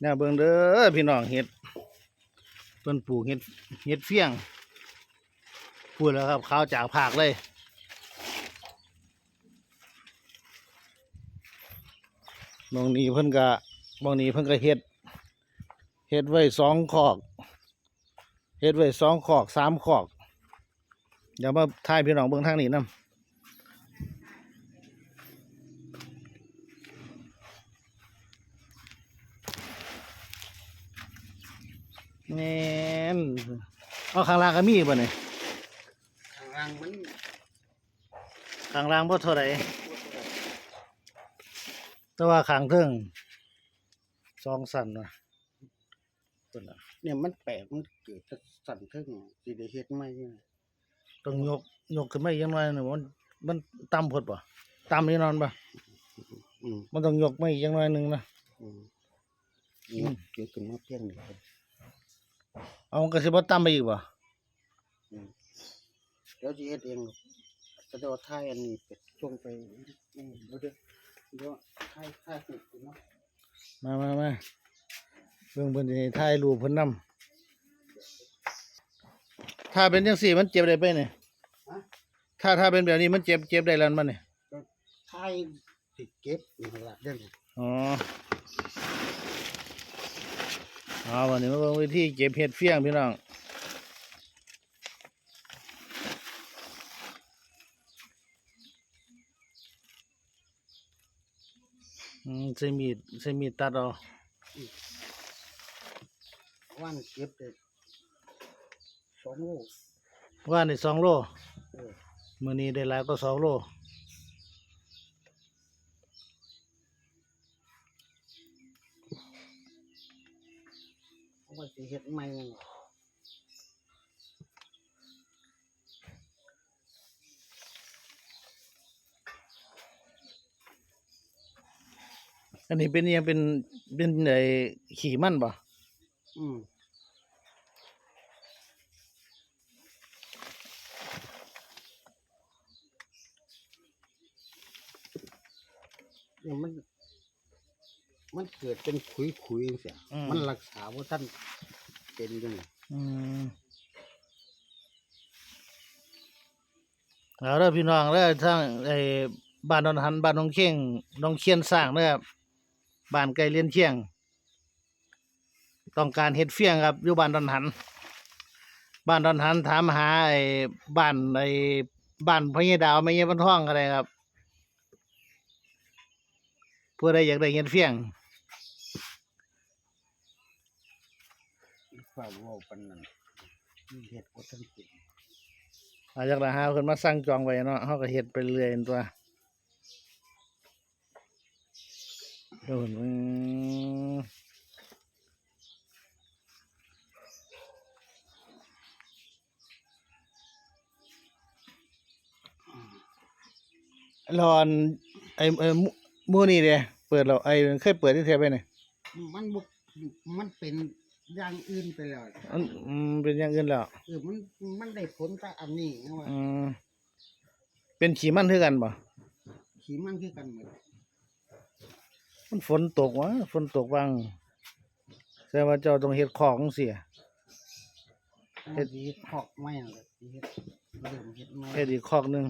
ແນວເບິ່ງເດີພີ່ນ້ອງ ເຫັດ ເພິ່ນປູກເຫັດ ເຫັດຟຽງ ພຸ້ນແຫຼະຄັບ ຂາວຈາກພາກເລີຍ. ໝ່ອງນີ້ເພິ່ນກະ ໝ່ອງນີ້ເພິ່ນກະເຮັດ ເຮັດໄວ້ສອງຄອກ ເຮັດໄວ້ສອງຄອກສາມຄອກ. ດຽວມາຖ່າຍໃຫ້ພີ່ນ້ອງເບິ່ງທາງນີ້ນຳ. ແມ່ນ ເອົາ ຂ້າງລ່າງກໍມີບໍ່ນີ້? ຂ້າງລ່າງມັນ ຂ້າງລ່າງບໍ່ເທົ່າໃດ ແຕ່ວ່າຂ້າງເທິງສອງຊັ້ນນະ. ເພິ່ນນະ ເນີ້ຍມັນແປກ ມັນເກີດຈາກຊັ້ນເທິງ ຊິໄດ້ເຮັດໃໝ່ຢູ່ນະ. ຕ້ອງຍົກ ຍົກຂຶ້ນມາອີກຈັກໜ້ອຍໜຶ່ງ ມັນ ມັນຕ່ຳໂພດບໍ່? ຕ່ຳແນ່ນອນບໍ່? ອືມ ມັນຕ້ອງຍົກມາອີກຈັກໜ້ອຍໜຶ່ງນະ. ອືມ ອືມ ຍົກ ຍົກຂຶ້ນມາພຽງນີ້. ເອົາ ມັນກໍຊິບໍ່ຕ່ຳໄປອີກບໍ່? ອືມ ດຽວຊິເຮັດເອງ ສະເດາະ ຖ່າຍອັນນີ້ໄປສົ່ງໄປ ເອີ ດຽວ ດຽວ ດຽວຖ່າຍ ຖ່າຍຮູບເນາະ. ມາ ມາ ມາ ເບິ່ງເພິ່ນຊິໃຫ້ຖ່າຍຮູບເພິ່ນນຳ. ຖ້າເປັນຈັ່ງຊີ້ມັນເກັບໄດ້ໄປນີ້? ຮະ? ຖ້າ ຖ້າເປັນແບບນີ້ມັນເກັບ ເກັບໄດ້ແລ້ວມັນນີ້? ກໍຖ່າຍ ຊິເກັບນີ້ລະເດ້. ອໍ ເອົາ ບັດນີ້ມາເບິ່ງວິທີເກັບເຫັດຟຽງພີ່ນ້ອງ. ອືມ ໃຊ້ມີດ ໃຊ້ມີດຕັດເອົາ. ອືມ ວານເກັບໄດ້ ສອງໂລ ວານນີ້ສອງໂລ. ເອີ ມື້ນີ້ໄດ້ຫຼາຍກວ່າສອງໂລ. ເອົາໄວ້ຊິເຮັດໃໝ່. ອັນນີ້ເປັນອີ່ຫຍັງ? ເປັນ ເປັນໄອ້ຂີ້ມັນບໍ່? ອືມ ນີ້ມັນ ມັນເກີດເປັນຂຸຍໆ ຈັ່ງຊີ້ ອືມ ມັນລັກສາບໍ່ທັນເປັນຈັ່ງ. ອືມ ເອົາເດີພີ່ນ້ອງເດີ ທາງໄອ້ບ້ານດອນຫັນ ບ້ານໜອງຄຽງ ໜອງຄຽນຊ້າງເດີ ບ້ານໃກ້ລຽນຄຽງ ຕ້ອງການເຫັດຟຽງຄັບ ຢູ່ບ້ານດອນຫັນ ບ້ານດອນຫັນ ຖາມຫາໄອ້ບ້ານ ໄອ້ບ້ານພໍ່ໃຫຍ່ດາວ ແມ່ໃຫຍ່ວັນທອງກໍໄດ້ຄັບ. ຜູ້ໃດຢາກໄດ້ເຫັດຟຽງ ຟ້າວເວົ້າປານນັ້ນ ເຮັດບໍ່ທັນເປັນ. ອາ ຢາກໄດ້ຫາເພິ່ນມາສັ່ງຈອງໄວ້ເນາະ ເຮົາກໍເຮັດໄປເລື້ອຍນັ້ນຕົວະ. ເອີ ອືມ ແລ້ວອັນ ໄອ້ ໄອ້ ມື້ນີ້ເດ້ ເປີດແລ້ວ ໄອ້ ເຄີຍເປີດຈັກເທື່ອໄປນີ້? ມັນບໍ່ ມັນເປັນຢ່າງອື່ນໄປແລ້ວ. ມັນ ອືມ ເປັນຢ່າງອື່ນແລ້ວ. ເອີ ມັນ ມັນໄດ້ຜົນແຕ່ອັນນີ້ ອືມ ເປັນຂີ້ມັນຄືກັນບໍ່? ຂີ້ມັນຄືກັນໝົດ. ມັນຝົນຕົກຫວາ ຝົນຕົກຫວ່າງ ແສດງວ່າເຈົ້າຕ້ອງເຮັດຄອກຈັ່ງຊີ້ ເຮັດ ເຮັດຄອກໃໝ່ຫັ້ນແຫຼະ ຊິເຮັດ ເລີ່ມເຮັດໃໝ່ ເຮັດອີກຄອກໜຶ່ງ.